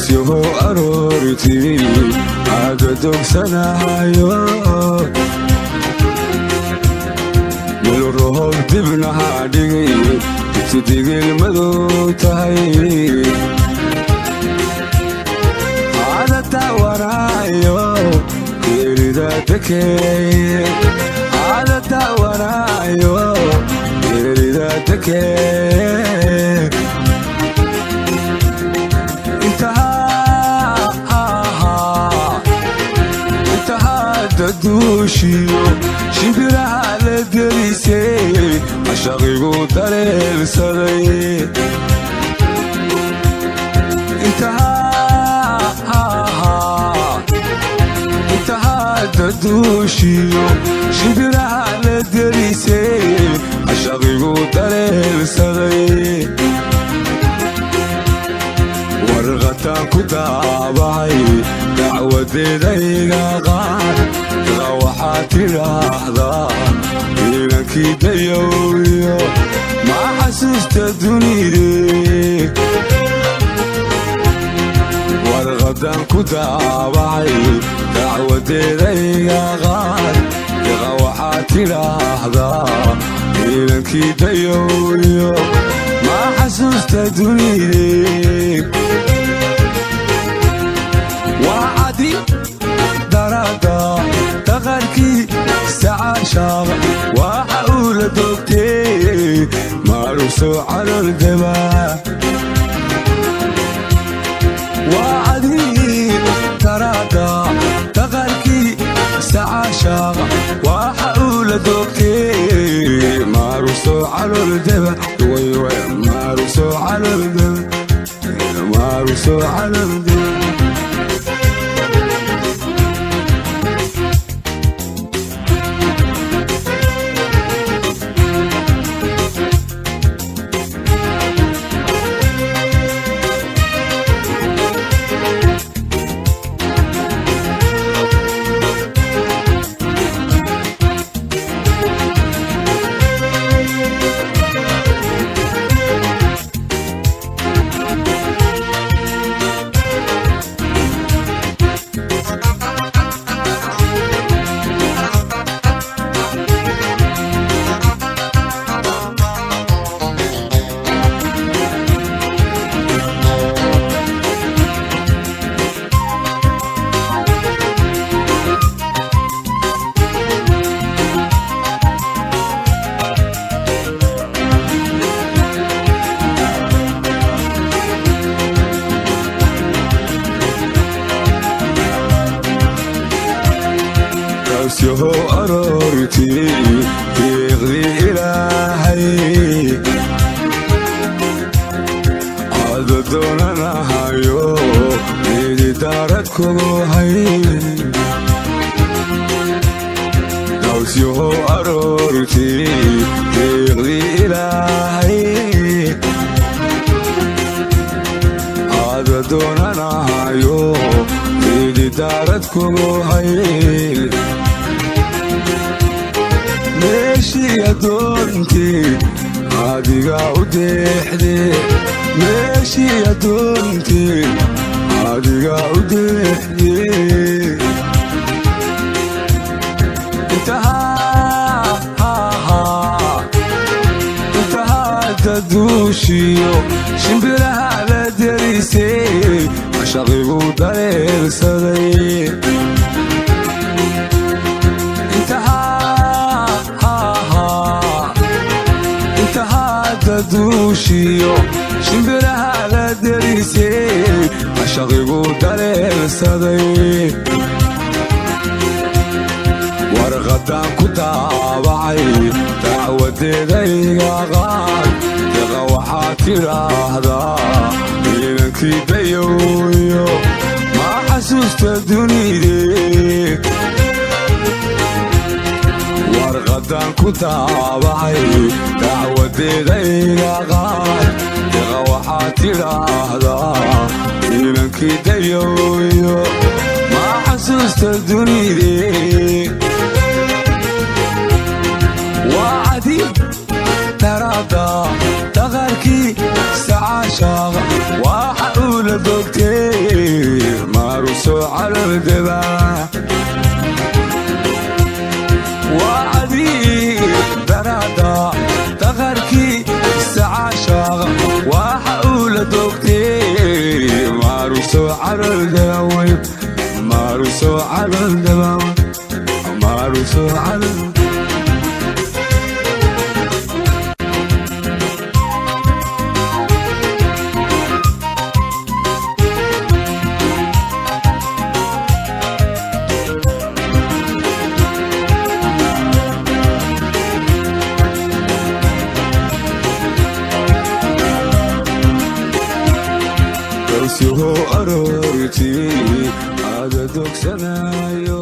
Dawsyahow aroortii aada dogsanahayo, melrohob dibnaha dhigay, digtidigil madow tahay. Aada daawanaayo geerida dekeeye, aada daawanaayo geerida dekeeye. Intahaada duushiyo shimbiraha la derisay, cashaqigu daleelsaday. Intahaada duushiyo shimbiraha la derisay, cashaqigu daleelsaday. Warqataan ku daabacay dacwadeedayga qaad, daa waxaad tidhaahdaa inankii dayowyo ma xasuusta dunide. Warqadan ku daabacay dacwadeedayga qaad, daa waxaad tidhaahdaa inankii dayowyo ma xasuusta dunide. Waa cadi darada dhaqankii sacaashaaq, waxa uu la doogtay maalusoo caloldaba. Waa cadi darada dhaqankii sacaashaaq, waxa uu la doogtay maalusoo caloldaba, maalusoo caloldaba, maalusoo caloldaba. Yahow aroortii deeqdii Ilaahay aada doonanahayo, mididaarad kugu hay. Dawsyahow aroortii deeqdii Ilaahay aada doonanahayo, mididaarad kugu hay. Meeshii adoontii adiga u deexde, meeshii adoontii adiga u deexde. Intahaada duushiyo shimbiraha la derisay, cashaqigu daleelsaday. Intahaada duushiyo shimbiraha la derisay, cashaqigu daleelsaday. Warqadan ku daabacay dacwadeedayga qaad, deqa waxaad tidhaahdaa inankii dayowyo ma xasuusta dunide. Warqadan ku daabacay dacwadeedayga qaad, deqa waxaad tidhaahdaa inankii dayowyo ma xasuusta dunide. Waa cadi daraada dhaqankii sacaashaaq, waxa uu la dogtay Soocan. Dawsiho aroortii aada dogsanayo.